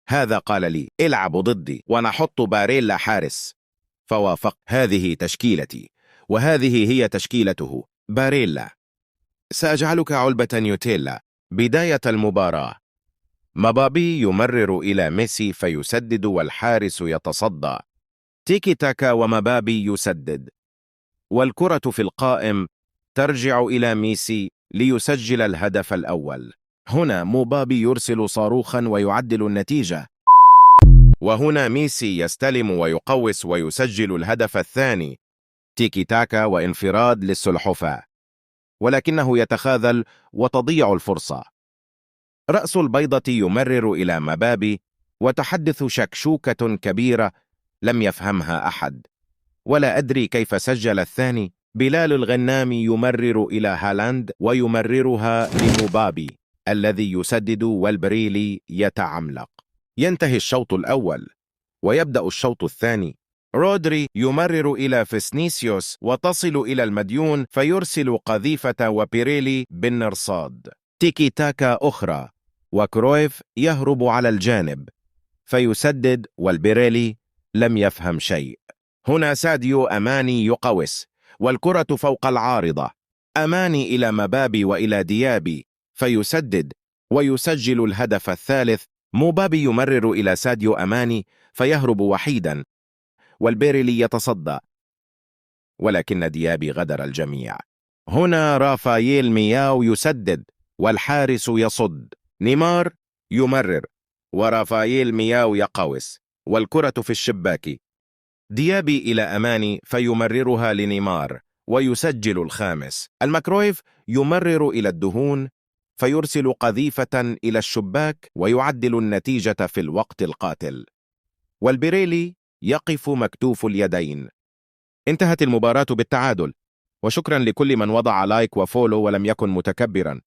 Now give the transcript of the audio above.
هذا قال لي العب ضدي ونحط باريلا حارس، فوافقت. هذه تشكيلتي وهذه هي تشكيلته. باريلا: سأجعلك علبة نيوتيلا. بداية المباراة: مبابي يمرر إلى ميسي فيسدد والحارس يتصدى. تيكي تاكا ومبابي يسدد، والكرة في القائم ترجع إلى ميسي ليسجل الهدف الأول. هنا مبابي يرسل صاروخا ويعدل النتيجة، وهنا ميسي يستلم ويقوس ويسجل الهدف الثاني. تيكي تاكا وانفراد للسلحفاة، ولكنه يتخاذل وتضيع الفرصة. رأس البيضة يمرر إلى مبابي وتحدث شكشوكة كبيرة لم يفهمها أحد، ولا أدري كيف سجل الثاني. بلال الغنامي يمرر إلى هالاند ويمررها لمبابي الذي يسدد والبريلي يتعملق. ينتهي الشوط الأول ويبدأ الشوط الثاني. رودري يمرر إلى فيسنيسيوس وتصل إلى المديون فيرسل قذيفة وبيريلي بالنرصاد. تيكي تاكا أخرى وكرويف يهرب على الجانب فيسدد والبيريلي لم يفهم شيء. هنا ساديو أماني يقوس والكرة فوق العارضة. أماني إلى مبابي وإلى ديابي فيسدد ويسجل الهدف الثالث. مبابي يمرر إلى ساديو أماني فيهرب وحيدا والبيريلي يتصدى، ولكن ديابي غدر الجميع. هنا رافائيل مياو يسدد والحارس يصد. نيمار يمرر ورافائيل مياو يقوس والكرة في الشباك. ديابي إلى أماني فيمررها لنيمار ويسجل الخامس. المكرويف يمرر إلى الدهون فيرسل قذيفة إلى الشباك ويعدل النتيجة في الوقت القاتل، والبيريلي يقف مكتوف اليدين. انتهت المباراة بالتعادل، وشكرا لكل من وضع لايك وفولو ولم يكن متكبرا.